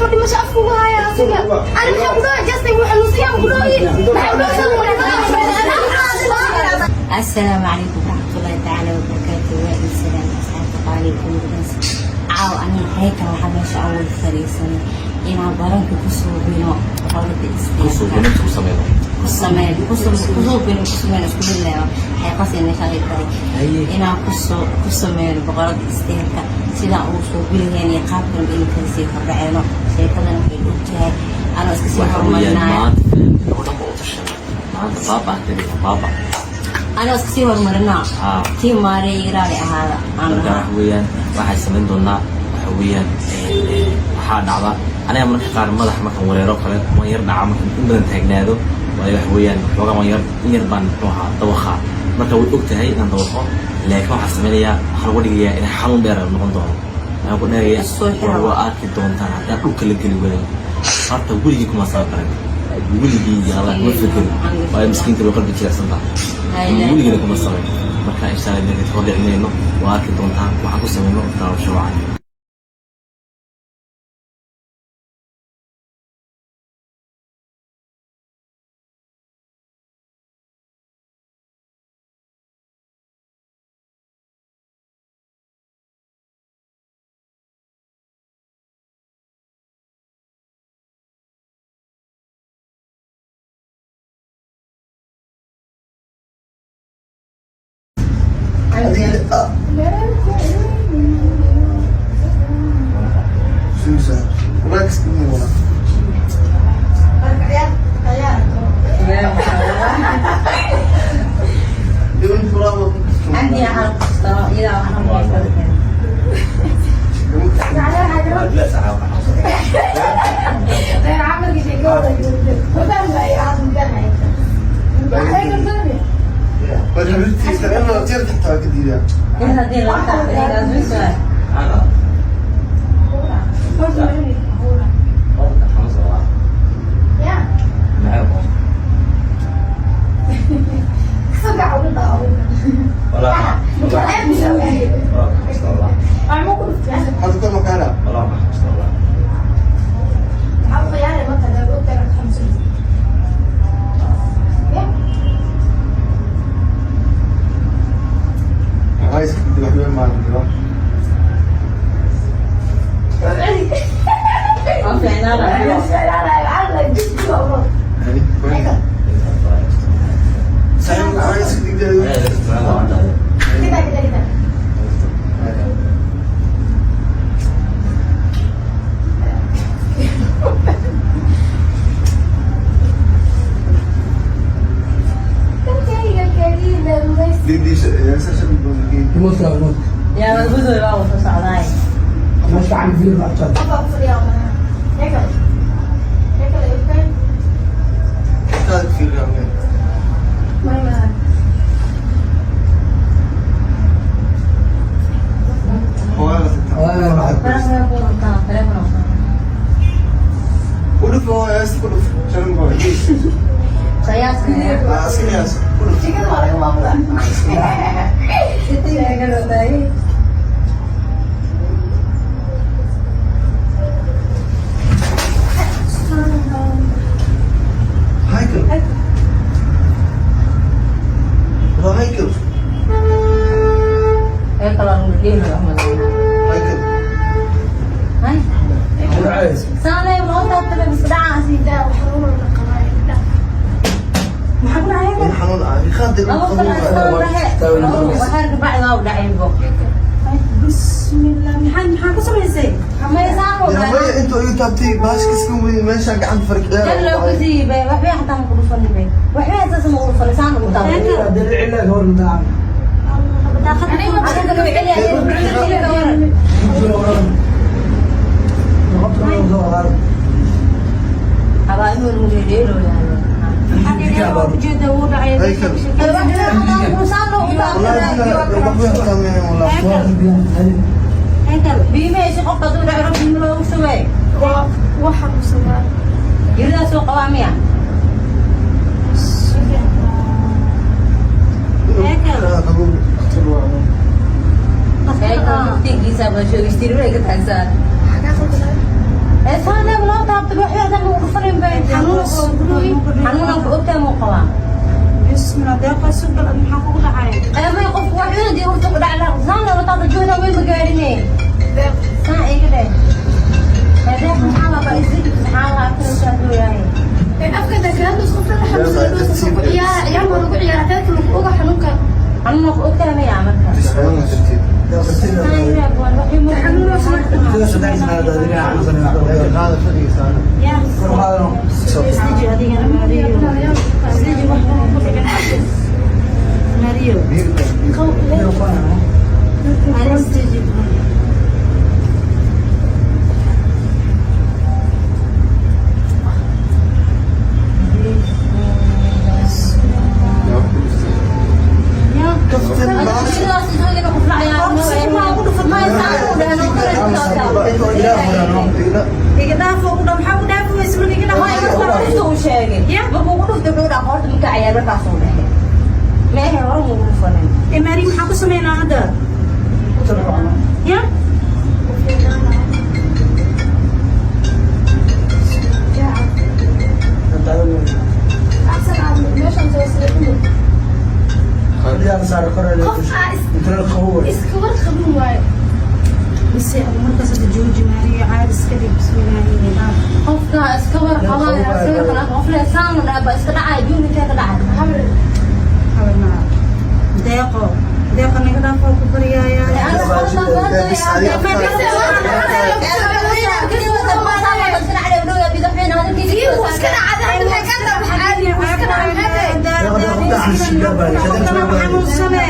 Justin dhimasho afku ugu haya asiga. Ani maxaa ku dhahay Justin wuu xanuunsan yahay ku dhahay. Maxaa ku dhahay? Asalaamu calaykum waraxmatullaahi tacaala wabarakaatu. Waa idin salaam, asxaabta qaaliga kulligiis. Caaw aniga heekan waxaa meesha aan wada fariisanay inaan baranka ku suubino qolada Ku sameyno. Ku sameyn, ku suubino, ku sameyno, isku mid leeyo waxay qasayna shalay tahay inaan kusoo ku sameyno boqorada isteelka sidaan ugu soo gulayeen iyo qaabkan in kala sii kordhaceyno. Sheekadan waxay og tahay anoo iska sii Waxa weeyaan horumarinaya. Maanta filimka oo dhan ba u tashanay. Maanta baaba aan tegayna baaba. Anoo iska sii horumarinaa. Tii maarey raali ahaada aan Marka lahaa. Waxa weeyaan waxay samayn doonaa, waxa weeyaan waxaa dhacda aniga marka qaar madax markaan wareero kale waan yar dhaca markaan in badan taagnaado, waayo waxa weeyaan xoogaa waan yar in yar baan muxuu ahaa dawaqaa. Marka way og tahay inaan dawaqo, laakiin waxaan sameynayaa, waxaa lagu dhigayaa inay xanuun dheer noqon doono. Waxaan ku dhagayaa Soo xiro. War waa arki doontaan haddaan dhulka la geli waayo. Horta weligii kuma saba baran, weligii iyo Allah kuma fekerin, waayo miskiinta way qalbi jilicsan tahay, weligina kuma samayn. Marka insha Allah idinka hor dhicinayno, waa arki doontaan waxaan ku samayno. Daawasho wacan. عندي على القسطرة إذا waxaan. Haddii la taxo. Oo fiicnaan. Yaa gudoy waa wada socdaay. Qiyaas. Ee kala nugeen Ahmed. Hay. Saanay ma taabtay bis dhacaasi. Maxaa ku dhacay? Laba sano waxaan ka bacda u dhacay bo. Bismillah, maxaa ku samaysay? Xamaysaan oo Jan loo ku siibay waxba xataa ma ku dhufanin bay. Waxba asaas ma ku dhufanin saan ugu taabtay. Adiga loo celiyaa. Abaa inuu lagu dheedheelo yahay. Ujeeda wuu dhacay. Saan loo taabtay. Biimeesha qofka hadduu dhaco rabbi loogu shubay. Waa xanuunsadaa. Jiridaasuu qabaa miya? Muftigiisa baa sheegistiri way ka taagsan. Ee saana Bismillah, deeqa sugal, maxaa kugu dhacay? May qofku wax cunadii horta ku dhac lahaa saan loola taada joogna way magaarine saan iga dheh. Deeq maxaa la baa isdigi maxaa la arkay dooyahay. Afka dakaados qofka la xanuunsan ku ciyaara, ciyaar ma lagu ciyaara, teedka lagu oga xanuunka. Xanuun ku ogtahay maya marka. Isdiji adigana Maariyo, isdiji, wax ku dhicin Maariyo. Maariyo, isdiji. Iga dhaafo ku dha, maxaa ku dhaafi weyse marka iga dhaafo? Ee Maariyo, maxaa ku sameynaa hadda ya? Iska war qabin waayo. Mise markaas hadda jooji Maariyo, caadi iska dhig. Bismillaahi, dhaaf. Qofka iska war qabaa qof le saan dhaaba iska dhacay juunintee ka dhacay. Habar maa deeqo, deeqo naga dhaafo ku baryaaya. Xanuunsane.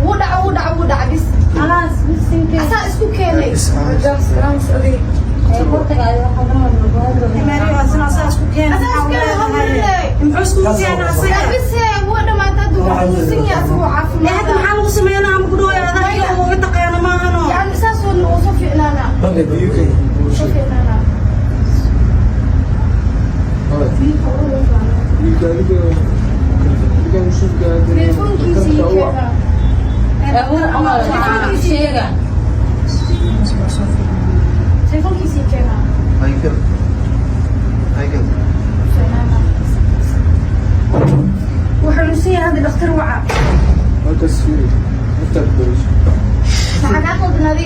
Wuu dhaca, wuu dhaca, wuu dhaca bis. خلاص bisinka. Asaa isku keenay. Maariyo asna saas ku keena, maxaa u leedahay? Muxuu isku keena asaga? Bis wuu dhamaatay hadda, wuu xanuunsan yahay asagoo Ee caafimaad. Hadda maxaa lagu sameynaa? Ama ku dhawaay adaa uga taqaana maahano. Yani saas wuu soo fiicnaanaa, soo fiicnaanaa. Telefoonkiisii keenaa. Sheega. Telefoonkiisii keenaa. Wuu xanuunsan yahay hadda, dhakhtar waca. Maxaa kaa qaldan adi?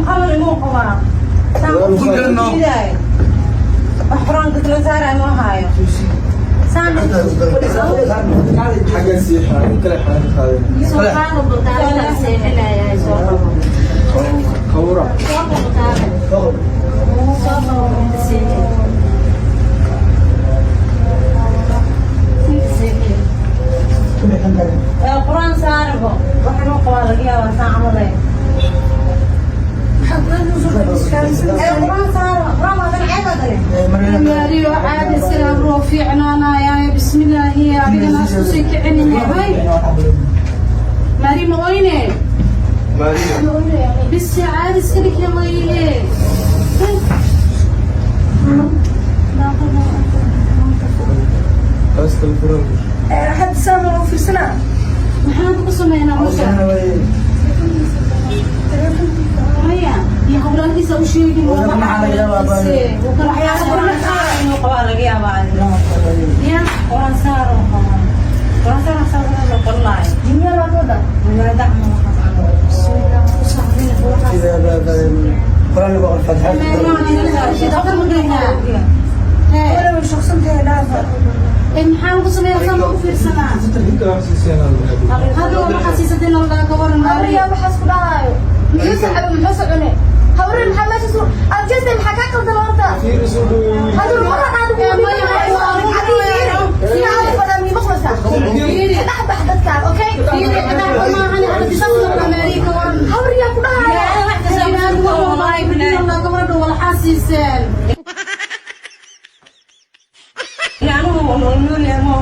Qalal inuu qabaa wax quraanka kala saaraya ma haayo. Seexinaya, soo qabo, soo qabo, taale soo qabo, inta seexi, inta seexi. Quraan saarbo, wax inuu qabaa laga yaabaa saan camal eh. Quraan saaro, quraan waadan ceeb adane. Maariyo caadi iska roo fiicnaanaya. Bismillaahi, adigana isku sii kicinaya. Hay Maariyo, ma oyne? Bis caadi iska dhig yamaye. Hadda saa ma loo fiirsanaa? Maxaan ku sameynaa marka? Maya iyo hawlaankiisa u sheegin. Inuu qabaa laga yaabaa. Ya. Quraan saaro qabaa, quraan saaro, saaro la qorlaayo wadaada camal waxaas camal. Maxaan ku sameynaa? Saa ma u fiirsanaa hadda? Waa maxaa siisatay noldaa ka waran Maariyo? Abriyaa waxaas ku dhahaayo. Muxuu sacabay? Muxuu socone? Hawren maxaa meesha soo adjeste? Maxaa kaa qaldan horta? Hadda mar aad ugu sida aad fadhaa mi maqlaysaa? Dhex bax dadkaan, okay? Maariyo ka waran? Hawriyaa ku dhahaya. Walxaa siiseen. Anigu nool ma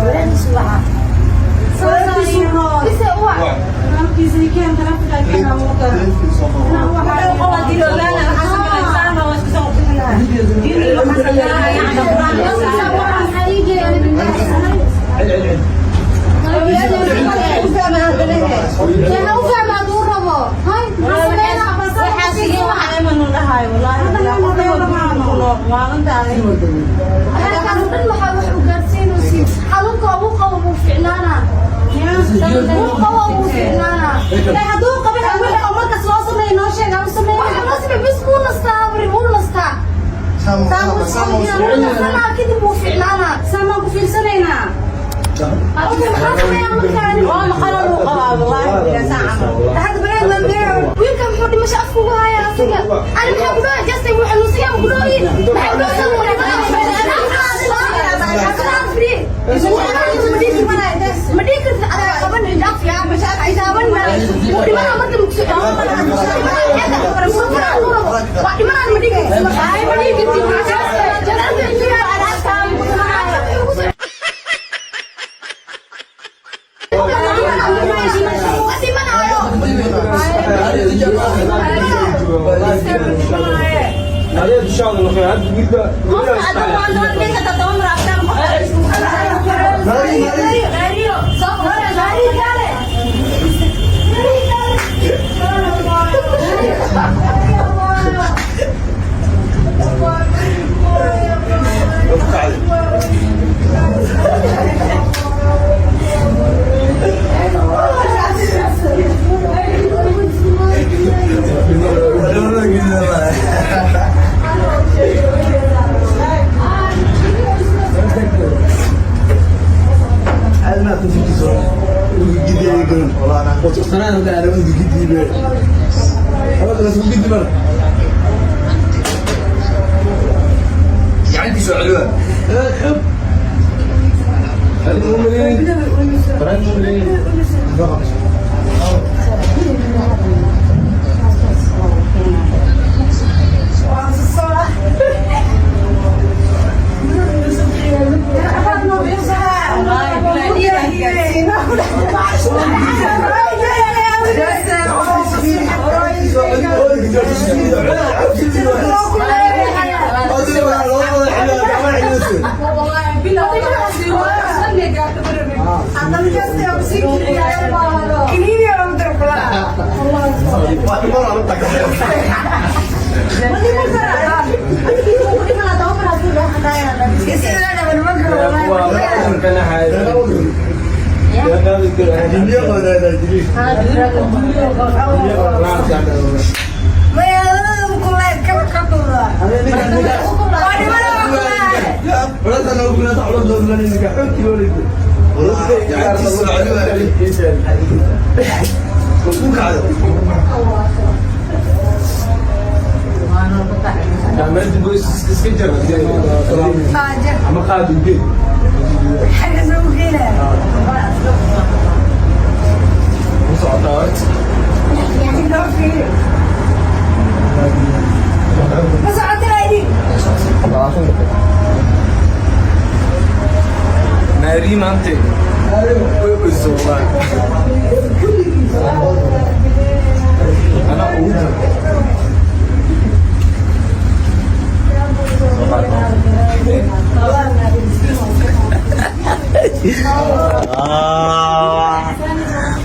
Walaalkiisu waca. Bise u wac. Hadduu qabin wixii oo markas loo sameeyo noo sheeg aan u sameeyo. Bas wuu nastaa, wuu nastaa. Kadib wuu ficnaanaa. Saamaan ku fiirsanaynaa. Wiilka muxuu dhimasho afka ugu hayaa asiga? Ani maxaa ku dhahay? Justin wuu xanuunsan yahay, ku dhahay. Maxaa ku dhahay? Ma dhihi kartid adaa qaban xijaab fiican, xijaaban wuu dhimanaa marka mugso. Waa dhimanaa, ma dhihi kartid. Ma dhihi kartid.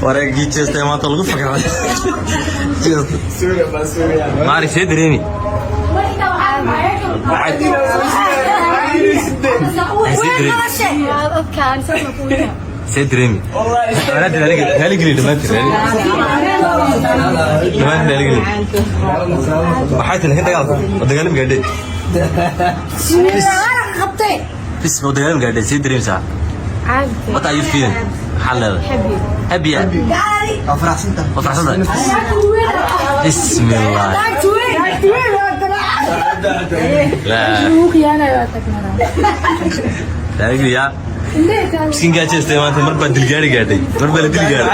Wareegii jeestay maanta lagu fakaray. Maari see dareemi? See dareemi? Raaligeli dhammaantiin. Dhammaantiin raaligeli. Maxay tahay laakiin dagaalku? Waa dagaalami gaadhay. Bis waa dagaalami gaadhay, see dareemisaa? What are you feeling? Maxaa leedahay? Happy. Waa faraxsantahay. Waa faraxsantahay. Bismillah. Raaligeli yaa. Miskiin gaajeestay maanta mar baa dilgaari gaadhay. Mar baa la dil gaadhay.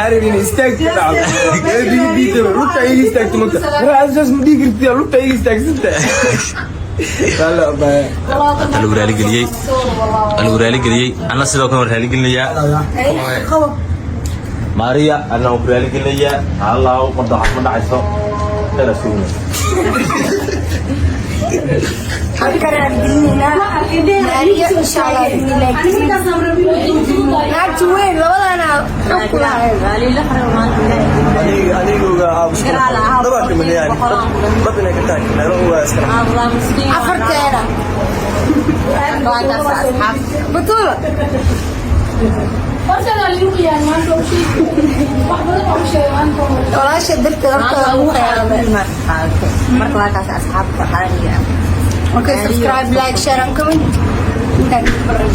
Hata lagu raaligeliyey, waa lagu raaligeliyey. Anna sidoo kale waan raaligelinayaa. Maria, anna waan ku raaligelinayaa. Allahu marda waxaad ma dhacayso khayr sugna. Waxaan ka raaligelinaynaa Maariya, insha Allah biidnillahi kariim. Naagta weyn labadana xog ku lahayd. Aniga dabaa kamaliyaan dab inay ka tahay meelo ugaa iska. Afarteeda Batuula. Horteeda ligu qiyaan maanta u sheeg. Wax badan oo u sheegay maanta. Walaasha darteed horta ugu khiyaamay. Marka waa kaas, asxaabta qaaliga. Okay, subscribe, like, share and comment. Intaan ku baran.